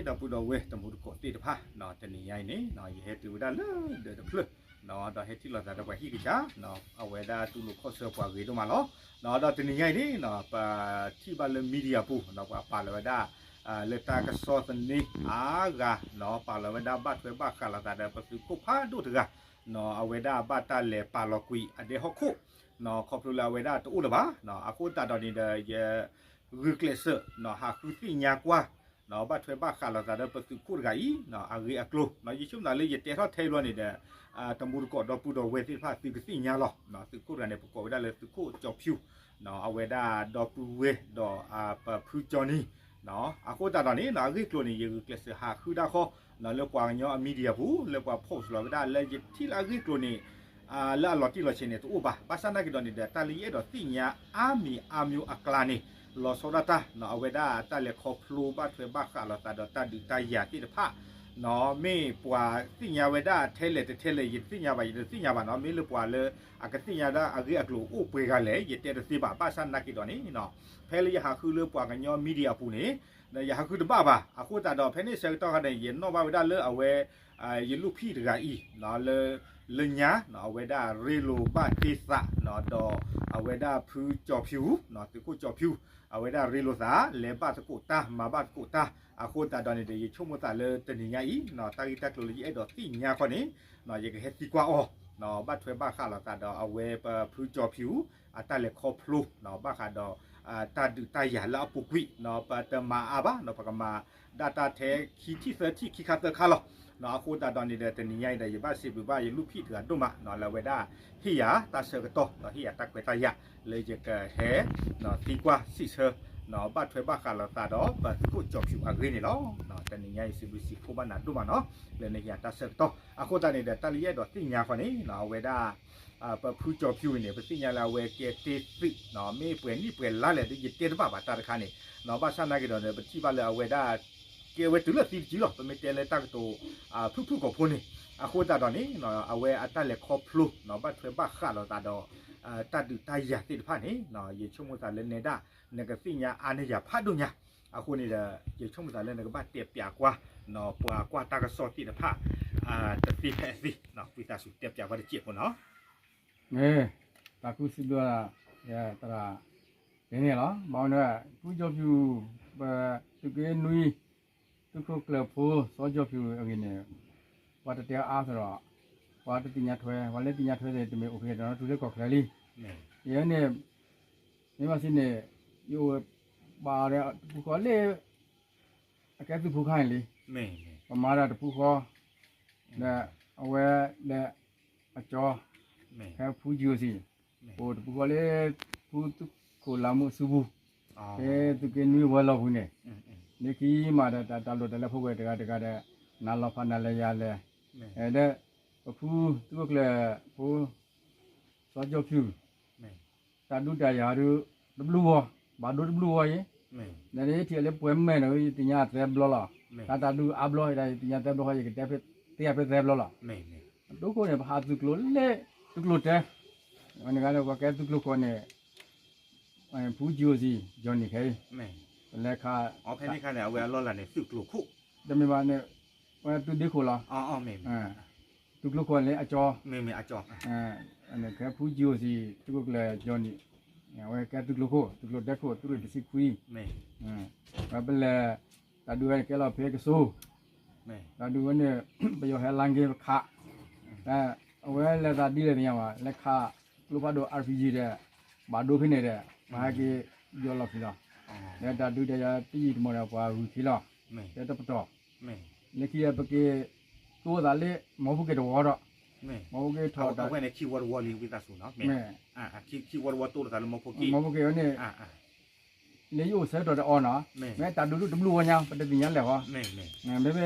ဒီပုၢ်ဒီဝဲၢ်တံၤသကိးသ့ၣ်တဖၣ်, တနံၤညါအံၤန့ၣ် ယဟဲတုၤဝဲဒၣ်လၢဒၢးတဖျၢၣ်, ဒီးဟဲထံၣ်လိာ်သးဒီးပှၤဟံၣ်ကစၢ်, အဝဲဒၣ်တူၢ်လိာ်ခီၣ်ဆၢပှၤဂ့ၤဒိၣ်မးလီၤ. ဒီးတနံၤညါအံၤန့ၣ် ပထံၣ်ဘၣ်လၢ media ပူၤ ပှၤပာ်လီၤဝဲဒၣ် လၢတၢ်ကစီၣ်သန့အါဂၤ, ပာ်လီၤဝဲဒၣ်ဘၣ်ထွဲဘၣ်ဃးလိာ်သးဒီးပသုးခိၣ်ဖးဒိၣ်တဂၤ, အဝဲဒၣ်ဘၣ်တၢ်လဲၤပာ်လီၤကွံာ်အဒဲဟီၣ်ခိၣ်, ခီဖျိလၢအဝဲဒၣ်တအိၣ်လၢၤဘၣ်. အဃိသတးဒီးန့ၣ်ဒီး ယဂုာ်ကျဲးစၢး ဟးဃုသ့ၣ်ညါကွၢ် ဘၣ်ထွဲဘၣ်ဃးလိာ်သးဒီးပသုးခိၣ်တဂၤအံၤ အဂ့ၢ်အကျိၤ, ယဆိကမိၣ်သးလၢယတဲထီၣ်ထဲအံၤဘျီန့ၣ်ဒီး တံၤသကိးဒီပုၢ်ဒီဝဲၢ်သ့ၣ်တဖၣ်သုကသ့ၣ်ညါလီၤ. သုးခိၣ်တဂၤန့ၣ် ပကိးဝဲဒၣ်လၢသုးခိၣ်ကၠီဖၠူၣ်, အဝဲဒၣ်ဒီပုၢ်ဝဲၢ်ဒီးပဖုကၠီနံၤ, အဃိသတးဒီးန့ၣ် အဂ့ၢ်အကျိၤန့ၣ် ယဂုာ်ကျဲးစၢးဟးဃုဒၣ်ဃီ လၢပှၤကညီအ media ပူၤ လၢပှၤ post လီၤဝဲဒၣ်လၢယထံၣ်လၢအဂ့ၢ်အကျိၤန့ၣ် လၢအလီၤတံၢ်လီၤဆဲးန့ၣ် တအိၣ်ဘၣ်. ဘၣ်ဆၣ်နာ်က့ၤဒီးန့ၣ်ဒီး တၢ်လၢယအဲၣ်ဒိးသ့ၣ်ညါအါမံၤအါမံၤအကျါန့ၣ် လီၤဆီဒၣ်တၢ် အဝဲဒၣ်တၢ်လဲၤခီဖျိဘၣ်ထွဲဘၣ်ဃးလိာ်သးဒီးတၢ်ဒုးတၢ်ယၤသ့ၣ်တဖၣ် မ့ၢ်ပှၤသ့ၣ်ညါဝဲဒၣ်ထဲလဲၣ်တထဲလဲၣ် ယတသ့ၣ်ညါဘၣ် ယတသ့ၣ်ညါဘၣ်နီၤ. မ့ၢ်လၢပှၤလၢအကသ့ၣ်ညါဒၣ်အဂ့ၢ်အကျိၤအိၣ်ပှဲၤဂၤလဲၣ် ယတဲတသ့ဘၣ်. ဘၣ်ဆၣ်နာ်က့ၤဒီးန့ၣ် ဖဲလၢယဟးဃုလၢပှၤကညီ media အပူၤန့ၣ် ဒီးယဟးဃုတဘၣ်ဘၣ်. အဃိသတးဒီး ဖဲန့ၣ်ဆၢကတီၢ်ခါန့ၣ် ယနီၣ်ဘၣ်ဝဲဒၣ်လၢအဝဲ ယလူၢ်ဖံၣ်တဂၤအံၤ လၢ လၢညါ အဝဲဒၣ်ရ့လိာ်ဘၣ်တ့ၢ်သး ဒီးအဝဲဒၣ်ဖုကၠီဖၠူၣ် သုးခိၣ်ကၠီဖၠူၣ် အဝဲဒၣ်ရ့လိာ်သး လဲၤဘၣ်သကိးတၢ် မၤဘၣ်သကိးတၢ်. အဃိသတးဒီးန့ၣ်ဒီး ယဆိကမိၣ်သးလၢတနံၤညါအံၤ တၢ်ဂ့ၢ်တၢ်ကျိၤလၢယအဲၣ်ဒိးသ့ၣ်ညါခီန့ၣ် ယကဟဲသံကွၢ်အီၤ ဘၣ်ထွဲဘၣ်ဃးလိာ်သးဒီးအဝဲပဖုကၠီဖၠူၣ် အတၢ်လဲၤခီဖျိ ဘၣ်ဃးဒီး တၢ်ဒုးတၢ်ယၤလၢအပူၤကွံာ် ပတမၤအါဘၣ် ပကမၤဒၣ်တၢ်ထဲခံထံၣ်သၢထံၣ်ခံခါသၢခါလီၤ. အဃိသတးဒီးန့ၣ်ဒီး တနံၤညါအံၤဒီး ယဘၣ်စံးဘျုးဘၣ်ယလူၢ်ဖံၣ်တဂၤဒိၣ်မး လၢအဝဲဒၣ်ဟ့ၣ်ယၤတၢ်ဆၢကတီၢ် ဒီးဟ့ၣ်ယၤတၢ်ခွဲးတၢ်ယာ် လၢယကဟဲ သံကွၢ်စံးဆၢ ဘၣ်ထွဲဘၣ်ဃးလိာ်သးဒီးပသုးခိၣ်ကၠီဖၠူၣ်အဂ့ၢ်န့ၣ်လီၤ. တနံၤညါအံၤ စံးဘျုးစံးဖှိၣ်ဘၣ်နၤဒိၣ်မးနီၤ လၢနဟ့ၣ်ယၤတၢ်ဆၢကတီၢ်. အဃိသတးန့ၣ်ဒီး တၢ်လၢယအဲၣ်ဒိးသ့ၣ်ညါခီန့ၣ် အဝဲဒၣ် ပဖုကၠီဖၠူၣ်အံၤန့ၣ် ပသ့ၣ်ညါလၢအဝဲကဲတ့ၢ်သုး မ့ၢ်ပှဲၤနံၣ်ပှဲၤလါလဲၣ်ဒီး ယတဲတဘၣ်ဘၣ်တၢ်တခါန့ၣ် ဘၣ်ဆၣ်နာ်က့ၤဒီး ပထံၣ်ဘၣ်လၢအဝဲဒၣ် ကဲဝဲတုၤလၢသံတစုလီၤ ပမ့ၢ်တဲလၢတၢ်ကတိၤ ဖုၣ်ဖုၣ်ကိာ်ဖိန့ၣ်. အဃိသတးဒီးန့ၣ် အဝဲအတၢ်လဲၤခီဖျိ ဘၣ်ထွဲဘၣ်ဃးလိာ်သးဒီး တၢ်ဒုးတၢ်ယၤသ့ၣ်တဖၣ်န့ၣ် ယဆိကမိၣ်သးလၢနဲဒၣ် နကသ့ၣ်ညါအါန့ၢ်ယၤဖးဒိၣ်ညါ. အဃိန့ၣ်ဒီး ယဆိကမိၣ်သးလၢနကဘၣ်တဲပၠးကွၢ် ပှၤကွၢ်တၢ်ကစီၣ်သ့ၣ်တဖၣ် တသ့ဖဲအသ့ ဝံသးစူၤတဲပၠးကွၢ်တစဲးဖိနီၤ. မ့ၢ် တၢ်ကူစံးဘျုး သရၣ် ဒ်န့ၣ်လီၤ. ဘၣ်မနုၤ ဖုကၠီဖၠူၣ် ပသုးက့နွံ သုးခိၣ်ကျၢၢ်ဖိ စီၤကၠီဖၠူၣ်အဂ့ၢ်န့ၣ် ပှၤတတဲအါအါသဒီး ပှၤတသ့ၣ်ညါထွဲ ပှၤလၢသ့ၣ်ညါထွဲသ့ၣ် တမ့ၢ်အိၣ်ဖဲဒီးတုၤလၢကီၢ်ချၢလံ. ယဲန့ၣ် မ့ၢ်ဘၣ်စံးန့ၣ် ယအိၣ်ဘၣ်ဒီးတပူၤဃီလၢ အကဲသုးဖိခါန့ၣ်လံ. ပမၤဒီးတပူၤဃီ ဒီးအဝဲဒီးအကၠီ ဖဲဖုကၠီအိၣ်စံၣ် အိၣ်တပူၤဃီလၢ ဖုသုးခိၣ်လါမူအစုပူၤ ဖဲသုးက့နွံဝဲၤလီၢ်ပူၤန့ၣ် လၢခံမးဒီးတၢ်လိၣ်တၢ်လဲၤဖိဝဲတဂၤတဂၤဒီး နၤလီၤဖးနၤလၢယၤလဲၣ် ဒီး ပဖုသုးခိၣ်ကျၢၢ်ဖိ စီၤကၠီဖၠူၣ် တၢ်ဒုးတၢ်ယၤဒုး တဘျုးဂီၤ ဘၣ်ဒိတဘျုးဂီၤအံၤ ဒီးယထံၣ်လၢပှဲၤမဲာ်ဒီး ယသ့ၣ်ညါသၢဘျီလီၤ. တၢ်တၢ်ဒုးအါဘျီဒီး ယသ့ၣ်ညါသၢဘျီဃီ ယကတဲဖဲသ့ၣ်ညါဖဲသၢဘျီလီၤ. ဒိခိၣ်န့ၣ် ပဟးသုးကျိၤလၢ သုးကျိၤတဲ ဝဲန့ၣ်ဂၤလၢပှၤကဲသုးကျိၤခိၣ်န့ၣ် ဖူကၠိစံ ယီၤနံၣ်ခဲအံၤ ပလဲၤခး ဖဲန့ၣ်ခါန့ၣ် အဝဲအလီၢ်လၤန့ၣ် သုးကျိၤခိၣ် တမ့ၢ်ဘၣ်န့ၣ် ဝဲသုးဒ့ခိၣ်လီၤ. သုးကျိၤခိၣ်န့ၣ်အကၠီ မ့ၢ်မ့ၢ်အကၠီ ခဲဖူကၠိစံ သုးခိၣ်ကျၢၢ်ယီၤနံၣ် အဝဲကဲသုးကျိၤခိၣ် သုးကျိၤဒဲခိၣ် သုးရ့ၣ်တဆံခွံ ဝဲပလဲၤ တၢ်ဒုးဝဲန့ၣ်ကဲလီၤဖဲကစိ တၢ်ဒုးဝဲန့ၣ် ပယီၤဟဲလါက့ၤပခး အဝဲလဲၤသးဒ်လဲၣ်သ့ၣ်ညါဘၣ် လဲၤခးကျိဖးဒိၣ် RPG ဒီး ဘၣ်ဒိဖဲန့ၣ်ဒီး ပှၤဟဲက့ၤယီၤလီၤဖံးလီၤ. ဒီးတၢ်ဒုးတၢ်ယၤတယံာ်တမီၢ်ဒီး ပှၤဂုာ်ခံလီၤ တဲတပတီၢ် လၢခံပက့ၤ တိသးလၢ မီဖိက့ၤတဝီဒီး မီဖိက့ၤထီၣ်တၢ် ဝဲန့ၣ်ခံဝီတဝီလံ ဝံသးစူၤနီၤ မီဖိက့ၤဝဲန့ၣ် လၢယအိၣ်ဆၢကတီၢ်တအီနီၤ မ့ၢ်တၢ်ဒုးဒုးတဘျုးဝီညါ ပတသ့ၣ်ညါလဲၣ်ဃီ မ့မ့ၢ်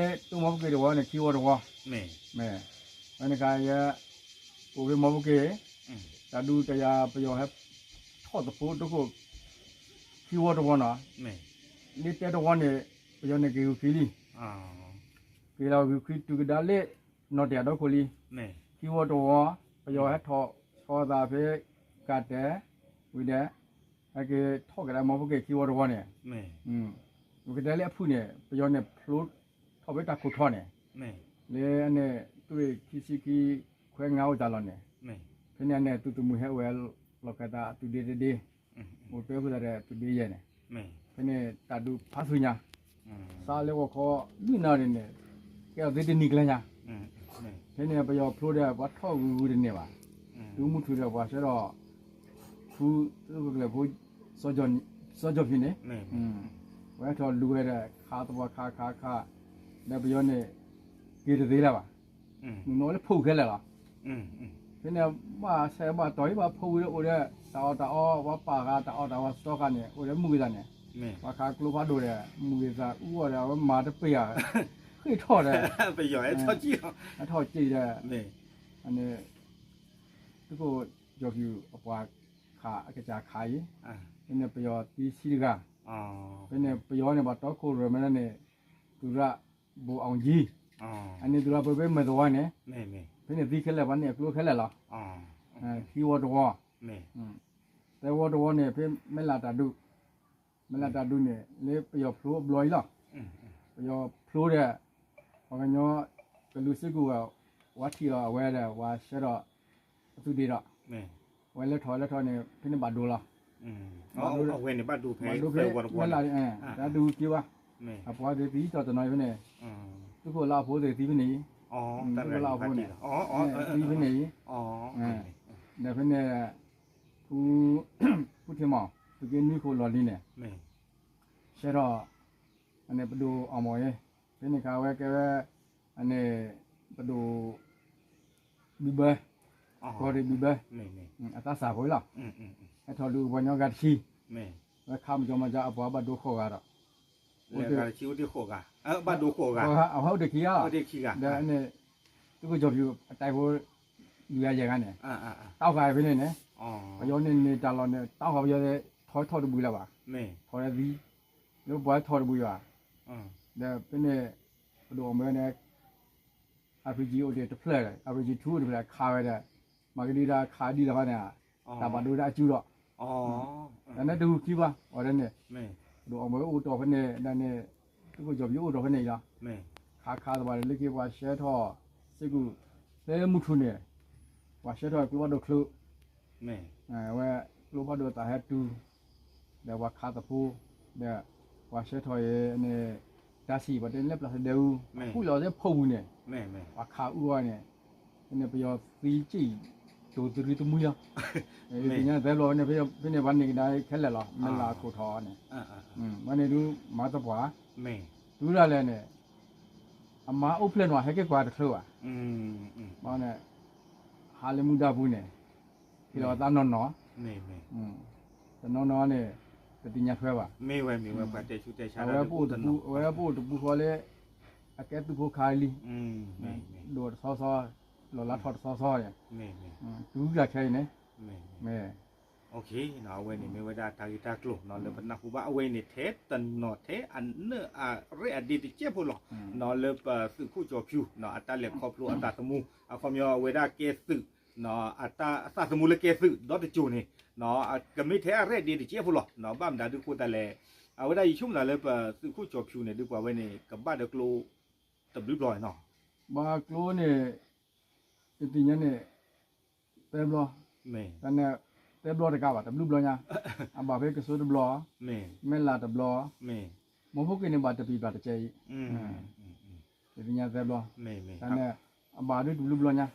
တိမီဖိက့ၤတဝီန့ၣ် ခံဝီတဝီ မ့ၢ် ဝဲန့ၣ်ခါယဲ အိၣ်ဖဲမီဖိက့ၤ တၢ်ဒုးတၢ်ယၤပယီၤဟဲ ထီၣ်သဖိဒိခိၣ် ခံဝီတဝီနီၤ လၢတဲတဝီန့ၣ် ပယီၤန့ၣ်က့ၤဂုာ်ခံလံ က့ၤလီၤဂုာ်ခံတုၤကဒါလၢ နီၢ်တယၢ်ဒီခိၣ်လံ ခံဝီတဝီ ပယီၤဟဲထီၣ်ဆီသးဖဲ ကၢ်တဲ ဝံၤဒီး ဟဲက့ၤထီၣ်ကဒါမီဖိက့ၤခံဝီတဝီန့ၣ် ပကတဲလၢအဖုၣ်န့ၣ် ပယီၤန့ၣ်ဖျိ ထီၣ်ဖဲတၢ်ခိၣ်ထီန့ၣ်, လၢအန့ၣ် သုးရ့ၣ်ခံဆံခံ ခွဲငါအိၣ်တၢ်လီၢ်န့ၣ်, ဖဲန့ၣ်န့ၣ် သုးသမုၢ်ဟဲအိၣ်ဝဲလီၤခၢၣ်သးအသုးဒ့တဒ့, အိၣ်တ့ၢ်ဃုာ်သးဒီးသုးဒ့ယဲၢ်န့ၣ်, ဖဲန့ၣ်တၢ်ဒုးဖးဆူညါ, စးလၢဂီၤခီ လွံၢ်နၣ်ရံၣ်န့ၣ် ကဲထီၣ်သ့တနံၤကျဲညါ, ဖဲန့ၣ်ပယီၤဖျိဒီး ပှၤထီၣ်ဂုၤဂုၤတန့ၢ်ဘၣ်, သုးမုၢ်ထူၣ်ဒီးပှၤဆှၢထီၣ် ဖု သုးခိၣ်ကျၢၢ်ဖိ စီၤကၠီၣ်ဖံန့ၣ်, ဝဲထီၣ်လူၤဝဲဒီး ခးသပှၢ်ခးခးခး, ဒီးပယီၤန့ၣ် က့ၤတသ့လၢၤဘၣ်, မုၢ်နီၤလၢဖီၣ်ဝံၤခဲလၢာ်လီၤ. ဖဲန့ၣ် ဘၣ်ဆဲးဘၣ်တီၢ်အံၤ ဘၣ်ဖီၣ်ဝံၤဒီးအိၣ်ဒီး တၢ်အီၣ်တၢ်အီ ပှၤပာ်ဃာ်တၢ်အီၣ်တၢ်အီစတီခါန့ၣ် အိၣ်ဒီးမုၢ်ဂ့ၤသးန့ၣ်, ပှၤခးကျိဖးဒိၣ်ဒီး မုၢ်ဂ့ၤသးအူအီၣ်ဒီး အဝဲမၤတပ့ၢ်ဧါ, ဃ့ၢ်ထီၣ်ဒီး ဟဲထီၣ်စံၣ်ဒီး န့ၣ် သုးခိၣ်ကၠီၣ်ဖၠူၣ်အပှၤခးအကစၢ်ခးအံၤ, ဖဲန့ၣ်ပယီၤသံဆံတဂၤ, ဖဲန့ၣ်ပယီၤန့ၣ် ပှၤတီခိၣ်ရိၣ်မဲန့ၣ် သုးရၣ်ဘိၣ်အီၣ်ကၠံ, အန့ၣ်သုးရၣ်ဘိၣ်ဖဲမဲာ်သဝီန့ၣ်, ဖဲန့ၣ်သံခဲလၢာ် ပှၤန့ၢ်အကျိခဲလၢာ်လီၤ. ခံဝီတဝီ, သၢဝီတဝီန့ၣ် ဖဲမဲၢ်လးတၢ်ဒုး, မဲၢ်လးတၢ်ဒုးန့ၣ် လၢပယီၤဖျိအဘျီအံၤလီၤ. ပယီၤဖျိဒီး ပှၤကညီကလူးစ့ၢ်ကီးဝဲ ဝဲထံၣ်အီၤအဝဲဒီး ပှၤဆှၢထီၣ်အသုးဒ့ဒီး အဝဲလဲၤထီၣ်လဲၤထီၣ်န့ၣ် ဖဲန့ၣ်ဘၣ်ဒိလီၤ. အဝဲန့ၣ်ဘၣ်ဒိဖဲ ဘၣ်ဒိဖဲမဲၢ်လး, တၢ်ဒုးက့ၤဘၣ်, အပှၤသ့ၣ်သံတီၢ်တနီၤဖဲန့ၣ်, သုးခိၣ်လါအဖိသ့ၣ်သံဖဲန့ၣ်အံၤ, သုးခိၣ်လါအဖိန့ၣ် သံဖဲန့ၣ်အံၤ, ဒီးဖဲန့ၣ် ဖု ဖုထံမီၢ် သုးက့နွံခိၣ်လီၢ်လံၤန့ၣ် ဆှၢထီၣ် အန့ၣ်ပဒိၣ်အီၣ်မီၢ်အံၤ, ဖဲန့ၣ်ခါဝဲကဲဝဲ အန့ၣ် ပဒိၣ် ဘံဘၢ, ကီၢ်ရ့ၣ်ဘံဘၢ, အသးစၢ်ဖိလီၤ. ဟဲထီၣ်လူၤပှၤကညီဂၤတဆံ, ဝဲခးမၤကီမၤကီအပှၤဘၣ်ဒိဃိးဂၤဒီး, အဝဲအိၣ်တ့ၢ်ခံဂၤ, ဒီးန့ၣ် သုးခိၣ်ကၠီၣ်ဖၠူၣ်အတၢ်ဖိ လွံၢ်ဂၤယဲၢ်ဂၤန့ၣ်, တၢ်ဃာ်ဖဲန့ၣ်န့ၣ်, ပယီၤန့ၣ်န့ၢ်တၢ်လီၢ်န့ၣ် တၢ်ဃာ်ပယီၤ ထီထီၣ်တဘှံးလၢၤဘၣ်, ထီၣ်ဝဲသံ, လၢပှၤထီၣ်တဘှံးဘၣ်, ဒီးဖဲန့ၣ် ပဒိၣ်အီၣ်မီၢ်န့ၣ် RPG အိၣ်တ့ၢ်တဖျၢၣ်, RPG two အိၣ်တဖျၢၣ် ခးဝဲဒီး မၤကဒံဒၣ်ခးဒံလီၤန့ၣ်, တၢ်ဘၣ်ဒိဒၣ်အစုဒီး, တၢ်န့ၣ်တဂုာ်ခံဘၣ် အီၤဒ်န့ၣ်, ပဒိၣ်အီၣ်မီၢ်အိၣ်တီၢ်ဖဲန့ၣ်ဒၣ်န့ၣ်, သုးခိၣ်ကၠီၣ်ဖၠူၣ်အိၣ်တီၢ်ဖဲန့ၣ်အံၤလီၤ. ခးခးသပှၢ်ဒီးလၢခံပှၤဆှၢထီၣ် စ့ၢ်ကီး ဖဲမုၢ်ထူၣ်န့ၣ်, ပှၤဆှၢထီၣ်ကျိဖးဒိၣ်ချုး ဝဲကျိဖးဒိၣ်သးဟဲတုၤ, ဒီးပှၤခးသဖိ, ဒီးပှၤဆှၢထီၣ်အံၤန့ၣ်, တၢ်စံၣ်ပှၤတဲလၢပျၢ်သဒဲအူ, ဃုလီၤသ့ၣ်ဖီၣ်ပူၤန့ၣ်, ပှၤခးအူအီၤန့ၣ်, ဖဲန့ၣ်ပယီၤသံစံၣ် တိၤသရံသမှံလီၤ. သ့ၣ်ညါသဲဘျီဖဲန့ၣ် ဖဲန့ၣ်ပှၤန့ၢ်ကဒါခဲလၢာ်လီၤ မ့ၢ်လၢခိၣ်ထီၣ်န့ၣ်, ဝဲန့ၣ်ဒုးမၤသပှၢ်, တုၤဒၣ်လဲာ်န့ၣ် အမါအိၣ်ဖျဲၣ်နီၤ ဟဲက့ၤကွၢ်တချုးဘၣ်, န့ၣ်, ဟးလၢမူဒါပူၤန့ၣ်, ဟ့ၣ်လီၤသးနီၢ်နီၢ်, တနီၤနီၢ်န့ၣ်, တသ့ၣ်ညါထွဲဘၣ်, အဝဲပအိၣ်တပူၤဃီလၢ, အကဲသုးဖိခးလံ, ဒိၣ်တဆီဆီ, လီၢ်လါထီၣ်တဆီဆီန့ၣ်, တုၤကခဲအံၤန့ၣ်, မ့ၢ် အဝဲန့ၣ်မ့ၢ်ဝဲဒၣ်တၢ်ဂ့ၢ်တၢ်ကျိၤနီၤ လၢပနၢ်ဟူဘၣ် အဝဲအံၤန့ၣ် ထဲတနီၤထဲအနၢၣ်အရဲၣ်အဒ့တစဲးဖိလီၤ. နီၤလၢပသုးခိၣ်ကၠီၣ်ဖၠူၣ်နီၤ အတၢ်လဲၤခီဖျိအသးသမူ အခီပညီအဝဲဒၣ်ကဲသုး အတၢ်သးသမူလၢကဲသုးဒီတစိၤန့ၣ် ကမ့ၢ်ထဲအရဲၣ်ဒ့တစဲးဖိလီၤ. ဘၣ်မနုၤဒုးအဃိသတးလဲၣ် အဝဲဒၣ်ယဆိကမိၣ်သးလၢပသုးခိၣ်ကၠီၣ်ဖၠူၣ်န့ၣ် ဒုးပှၤဝဲန့ၣ် ကဘၣ်ဒီးကျိ တဘျုးဘျီနီၤ ဘၣ်ကျိန့ၣ် ယသ့ၣ်ညါန့ၣ် သၢဘျီ, တၢ်န့ၣ် သၢဘျီတကးဘၣ် တဘျုးဘျီညါ, အဘၣ်ဖဲကစိတဘျီ, မဲၢ်လးတဘျီ, မ့ၢ်ဖိက့ၤန့ၣ်ဘၣ်တပံၤဘၣ်တစဲးအံၤ, ယသ့ၣ်ညါသၢဘျီ, တၢ်န့ၣ် အဘၣ်ဒုးတဘျုးဘျီညါ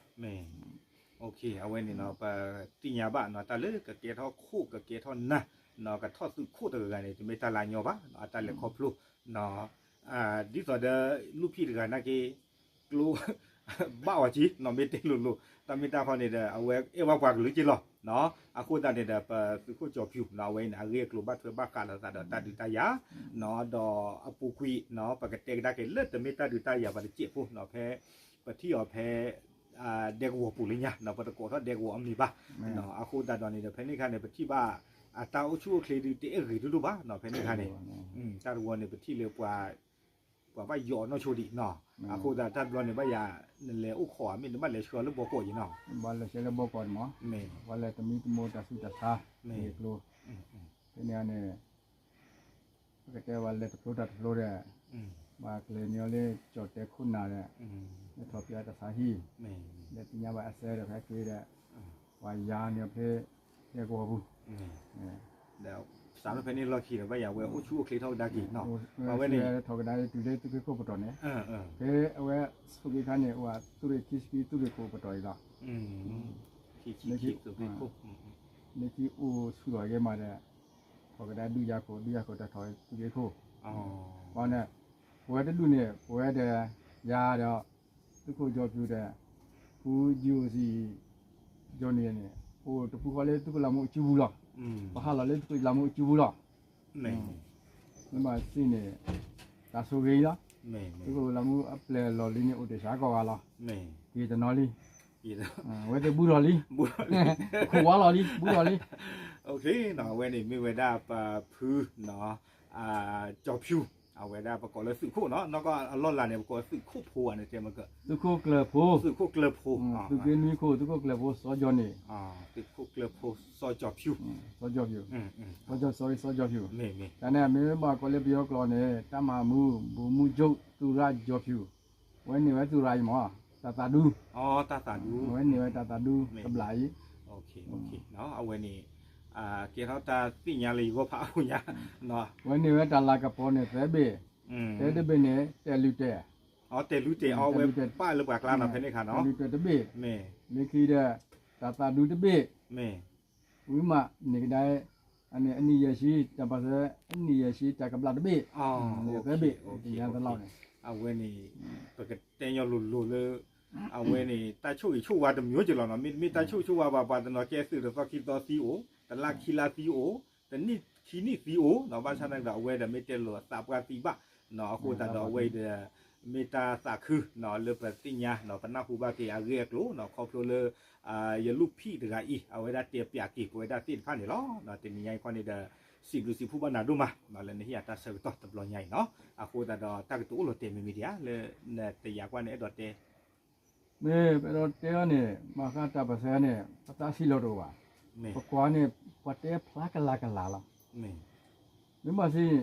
အဝဲန့ၣ်နီၤ ပသ့ၣ်ညါဘၣ်နီၤ တၢ်လၢကကဲထီၣ်ခိၣ်ကကဲထီၣ်နၢ်နီၤ ကထီၣ်သုးခိၣ်တဂၤဂၤန့ၣ် တမ့ၢ်တၢ်လၢအညီဘၣ်နီၤ အတၢ်လဲၤခီဖျိနီၤ ဒ်သိးဒီး လူၢ်ဖံးတဂၤနာ်က့ ကျိ ဘၣ်အီၤက့နီၤ မ့ၢ်တဲလိၤလိၤ တၢ်မ့ၢ်တၢ်ခီန့ၣ်ဒီး အဝဲအဲၣ်ဘၣ်ပှၤကလုာ်က့လီၤနီၤ အဃိသတးန့ၣ်ဒီး ပသုးခိၣ်ကၠီၣ်ဖၠူၣ်နီၤ အဝဲအံၤန့ၣ် အဂ့ၢ်အကျိၤဘၣ်ထွဲဘၣ်ဃးလိာ်သးဒီးတၢ်ဒုးတၢ်ယၤနီၤ ဒီးအပူၤကွံာ်နီၤ ပကတဲကဒါက့ၤလၢတမ့ၢ်တၢ်ဒုးတၢ်ယၤပှၤတစဲးဖိနီၤ ဖဲ ပထံၣ်အီၤဖဲ ဒဲကဝီၤပူၤလၢညါနီၤ ပတကိးထီၣ်ဒဲကဝီၤအမံၤဘၣ် အဃိသတးဒီးန့ၣ်ဒီး ဖဲန့ၣ်အခါန့ၣ် ပထံၣ်ဘၣ် အတၢ်အိၣ်ဆူၣ်အိၣ်ချ့ဒုးတအဲၣ်ဂ့ၤဒိၣ်ဒိၣ်ဘၣ်နီၤ ဖဲန့ၣ်အခါန့ၣ် တၢ်တဝီန့ၣ် ပထံၣ်လၢပှၤ ပှၤဘၣ်ယိးအနီၢ်ဆိဒံးနီၤ အဃိသတးတၢ်တဘျီန့ၣ် ဘၣ်ယၤ နလဲၤအိၣ်ခိးဧါ မ့ၢ်နဘၣ်လဲၤဆှၢလၢဘီကီးအံၤနီၤ ဘၣ်လဲၤဆှၢလၢဘီကီးန့ၣ်မး ပှၤလဲၤတမံတမိၢ်တၢ်ဆူးတၢ်ဆါ ဂ့ၢ်ကျိၤ ဖဲန့ၣ်န့ၣ် ပကတဲဝဲလဲၤတဖျိတၢ်တဖျိဒီး ဘၣ်ကျဲၤန့ၢ်အီၤလၢကၠီၣ်တဲခိၣ်နၢ်ဒီး လၢထီၣ်ပၠးတၢ်ဆါဟံၣ် ဒီးသ့ၣ်ညါဘၣ်အစၢဒီးဖဲက့ၤဒီး ပှၤယၤန့ၢ်အီၤဖဲ ဟဲကဝီၤပူၤ ဒီးစးထီၣ်ဖဲန့ၣ်လီၢ်ခံဒီး ဘၣ်ယၤဝဲအိၣ်ဆူၣ်အိၣ်ချ့ထီၣ်ကဒါက့ၤနီၤ အဝဲန့ၣ် ထီၣ်ကဒါက့ၤတုၤလၢသုးက့ခိၣ်ပတီၢ်န့ၣ် ဖဲအဝဲဆိးက့ခါန့ၣ် အိၣ်ဝဲသုးရ့ၣ်ခံဆံခံ သုးရ့ၣ်ခိၣ်ပတီၢ်အံၤလီၤ. လၢခံ လၢခံအိၣ်ဆူၣ်ထီၣ်က့ၤမးဒီး ထီၣ်ကဒါဒုးယၤခိၣ် ဒုးယၤခိၣ်တၢ်ထီၣ်သုးက့ခိၣ် ဘၣ်န့ၣ် ပဝဲတဒူၣ်န့ၣ် ပဝဲဒီး ယၤဒီး သုးခိၣ်ကၠီဖၠူၣ်ဒီး ဖု GOC ကၠီန့ၣ်န့ၣ် အိၣ်တပူၤဃီလၢသုးခိၣ်လၤမူအစုပူၤလီၤ. ပဟးလီၤလၢသုးခိၣ်လၤမူအစုပူၤလီၤ. မ့ၢ်ဘၣ်စံးန့ၣ် တၢ်ဆိၣ်ဂ့ၤအံၤလီၤ. သုးခိၣ်လၤမူအပျဲၢ်လီၢ်လံၤန့ၣ် အိၣ်တ့ၢ်ဆါကိးဂၤလီၤ. က့ၤတနီၤလံ အဝဲသ့ၣ်ဘူးထီၣ်လံ ခိၣ်ဝါလီၤလံ ဘူးထီၣ်လံ. အဝဲန့ၣ်မ့ၢ်ဝဲဒၣ်ပဖု ကၠီဖၠူၣ် အဝဲဒၣ်ပကိးလၢသုးခိၣ်နီၤ နီၢ်ကီၢ်အလီၢ်လၤန့ၣ် ပကိးသုးခိၣ်ဖိဧါန့ၣ် တဲမကၢ သုးခိၣ်ကျၢၢ်ဖိ သုးခိၣ်ကျၢၢ်ဖိ သုးက့နွံခိၣ် သုးခိၣ်ကျၢၢ်ဖိစီၤကၠီန့ၣ် သုးခိၣ်ကျၢၢ်ဖိစီၤကၠီဖၠူၣ် စီၤကၠီဖၠူၣ် စီၤကၠီ စီၤကၠီဖၠူၣ် တၢ်န့ၣ်မ့ၢ်ဘၣ်ကိးလၢပယီၤကျိာ်န့ၣ် တပ်မမှူး ဗိုလ်မှူးချုပ် သူရကျော်ဖြူ ဝဲန့ၢ်ဝဲသူရအံၤမး တၢ်သးဒူ ဝဲန့ၢ်ဝဲတၢ်သးဒူတဘျီအံၤ အဝဲန့ၣ် ကဲထီၣ်တၢ်သ့ၣ်ညါလၢယဂီၢ်ဖးအါညါ ဝဲန့ၢ်ဝဲတၢ်လၤကပီၤန့ၣ်သၢဘ့ၣ် တဲတဘ့ၣ်န့ၣ် တဲာ်လုၢ်တဲာ် တဲာ်လုၢ်တဲာ် အဝဲပာ်လၢပှၤကျါနီၤ ဖဲန့ၣ်အခါနီၤ တဲာ်လုၢ်တဲာ်တဘ့ၣ် လၢခံဒီး တၢ်သးဒူတဘ့ၣ် ဝံၤမးန့ၣ်ကဒါ အနံၣ်ယဲၢ်ဆံ တၢ်ပာ်စၢၤ အနံၣ်ယဲၢ်ဆံ တၢ်ကဘျၣ်တဘ့ၣ် သၢဘ့ၣ် သ့ၣ်ညါသ့ၣ်လီၤန့ၣ် အဝဲန့ၣ် ပကတဲညီလိၤလိၤလၢ အဝဲန့ၣ် တၢ်ဆိၣ်ဂ့ၤဆိၣ်ဝါတမျိုးက့ၤလီၤနီၤ မ့တမ့ၢ်တၢ်ဆိၣ်ဂ့ၤဆိၣ်ဝါဘၣ် ပှၤတနီၤကဲသုးတသီခံသီသံအိၣ် တလါခံလါသံအိၣ် တနံၣ်ခံနံၣ်သံအိၣ် ဘၣ်ဆၣ်သနာ်က့ဒီး အဝဲဒီးမ့ၢ်တဲလိာ်အသးပှၢ်သံဘၣ် အဃိသတးဒီးအဝဲအံၤဒီး မ့ၢ်တၢ်သးခု လၢပသ့ၣ်ညါ ပနၢ်ဟူဘၣ်က့ၤအဂ့ၢ်အကျိၤ ခီဖျိလၢ ယလူၢ်ဖံးတဂၤအံၤ အဝဲဒၣ်တဲပၠးက့ၤ ပဝဲဒၣ်သ့ၣ်တဖၣ်န့ၣ်လီၤ. တနံၤညါအံၤခီန့ၣ်ဒီး စံးဘျုးစံးဖှိၣ်ဘၣ်နၤဒိၣ်မး လၢနဟ့ၣ်ယၤတၢ်ဆၢကတီၢ်တဘျီညါအံၤနီၤ အဃိသတးဒီး တၢ်ကတိၤအိၣ်လီၤတဲာ်မ့မ့ၢ်ဒံးဧါ လၢနတယာ်ကွၢ်န့ၣ် အဲၣ်ဒိးတဲ မ့ၢ်ပအဲၣ်ဒိးတဲအီၤန့ၣ် ဘၣ်ဃးတၢ်ပၢၢ်ဆၢန့ၣ် ပသးဆံးလီၤတအိၣ်ဘၣ်. ပကွၢ်န့ၣ် ပှၤတဲဖျါကလၤကလၤလီၤ. မ့ၢ်ဘၣ်စံး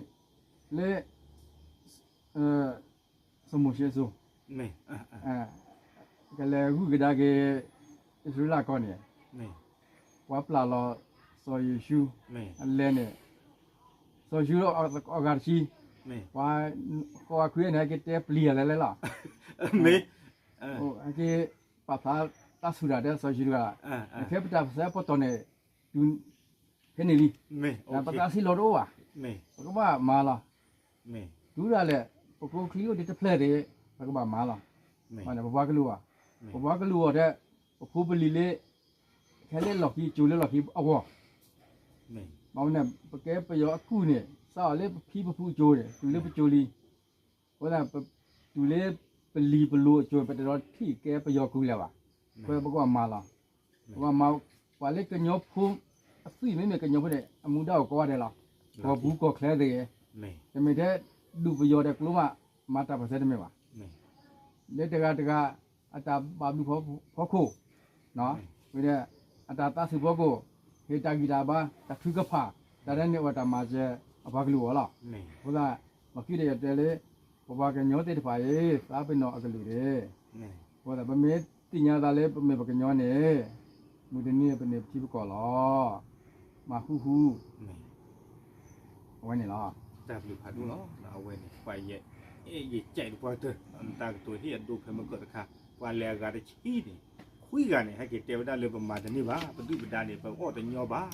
လၢ စီၤမိၤၡ့အစိၤ ကလဲၤဂုာ်ကဒါက့ၤ အံၣ်စရ့လးကီၢ်န့ၣ် ပှၤပျၢ်လီၤ စီၤယိၤၡူ အလဲၤန့ၣ် စီၤယိၤၡူအီၣ်ဂၤတဆံ ပှၤဃိးဂၤခွံဂၤန့ၣ် ဟဲက့ၤတဲပျံၤအီၤလဲၤလဲၤလီၤ. မ့ၢ် ဟဲက့ၤပာ်ဖျါတၢ်ဆူၣ်တၢ်တဲစီၤယိၤၡူတဂၤ ခဲပတၢ်ပၢၢ်ဆၢပတီၢ်န့ၣ် တုၤဖဲန့ၣ်လံ. ပသးဆံးလီၤတအိၣ်ဘၣ်. ပကဘၣ်မၤလီၤ. တုၤဒၣ်လဲာ် ပကိချံအိၣ်ဒံးတဖျၢၣ်န့ၣ် ပကဘၣ်မၤလီၤ. ပပှၤကလုာ်အဂီၢ် ပပှၤကလုာ်အဂီၢ်ဒီး ပဖိပလံၤလၢ ခဲလၢာ်လီၢ်ခံ ကၠိလၢလီၢ်ခံအဂီၢ် ဘၣ်မနုၤ ပကဲပယီၤအကူၢ်န့ၣ် စးအီၤလၢပဖံပဖုအကၠိန့ၣ် တုၤလၢပကၠိလံ. အဃိသတး တုၤလၢပလံၤပလိၤအကၠိ ပတဒိးထံၣ်ကဲပယီၤကူလၢၤဘၣ်. အဃိပကဘၣ်မၤလီၤ. ပကဘၣ်မၤ ပှၤလၢကညီဖိအသွံၣ် မ့မ့ၢ်ကညီဖိန့ၣ် အမူဒါအိၣ်ကိးဂၤဒဲးလီၤ. ကီၢ်ပူၤကီၢ်ချၢသ့ၣ်ဂ့ၤ တမ့ၢ်ထဲဒူၣ်ပယီၤဒီးကျိမး မၤတၢ်ပၢၢ်ဆၢတမ့ၢ်ဘၣ်. လၢတဂၤတဂၤ အတၢ်ဘၣ်ဘျုးဖီခိၣ် ဝဲဒီး အတၢ်သးဆူၣ်ဖီခိၣ် ဟ့ၣ်တၢ်ဂံၢ်တၢ်ဘါ တၢ်ထုကဖၣ် တၢ်ဒ်န့ၣ်အိၣ်တၢ်မၤစၢၤအပှၤကလုာ်အဂီၢ်လီၤ. အဃိသတး လီၢ်ခံဒီးယတဲလၢ ပပှၤကညီသ့ၣ်တဖၣ်အံၤ သးပ့ၤနီၣ်အကလုာ်န့ၣ် အဃိသတး ပမ့ၢ်သ့ၣ်ညါသးလၢပမ့ၢ်ပှၤကညီန့ၣ် မုၢ်တနံၤပန့ၢ်ပထံပကီၢ်လီၤ. မၤဃူဃူ အဝဲန့ၣ်လီၤ. တၢ်ဘျုးဖးဒိၣ်လီၤ. အဝဲန့ၣ် ပှၤယဲ အဲၣ်ယကဲးတပှၢ်ကတၢၢ် တၢ်ကတိၤဟ့ၣ်အဒိဖဲမုၢ်ကၢၢ်တခါ ပှၤလဲၤအဂၤတဆံန့ၣ် ခွံဂၤန့ၣ် ဟဲက့ၤတဲဝဲဒၣ်လၢပမၤတန့ၢ်ဘၣ် ပဒုၣ်ပဒါန့ၣ် ပအီၣ်တညီဘၣ်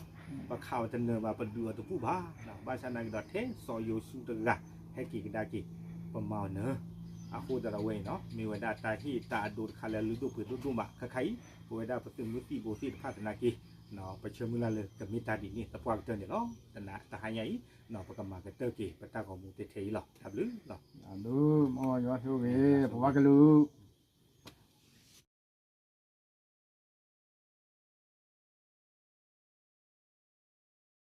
ပခးအီၤတနၢၤဘၣ် ပဒုးအီၤတဘူၣ်ဘၣ် ဘၣ်ဆၣ်သနာ်က့ဒီး ထဲစီၤယိၤၡူတဂၤ ဟဲက့ၤကဒါက့ၤ ပမၤအီၤနၢၤ အဃိသတးဒီးဝဲအံၤနီၤ မ့ၢ်ဝဲဒၣ်တၢ်ဟ့ၣ်တၢ်အဒိတခါလၢအလုၢ်ဒိၣ်ပှ့ၤဒိၣ်ဒိၣ်မး ခဲခါအံၤ ပဝဲဒၣ်ပသုးမုၢ်သံၣ်ဘိသ့ၣ်တဖၣ်သနာ်က့ ပဆၢမုၢ်လၢ်လၢကမ့ၢ်တၢ်ဒ်န့ၣ် တပှၢ်ကတၢၢ်န့ၣ်လီၤ. တနၤတဟါညါအံၤ ပကမၤကတၢၢ်က့ၤ ပတၢ်ဂီၤမူထဲထဲအံၤလီၤ. တၢ်ဘျုးလီၤ. အဒိ မ်ယွၤဆိၣ်ဂ့ၤ ပပှၤကလုာ်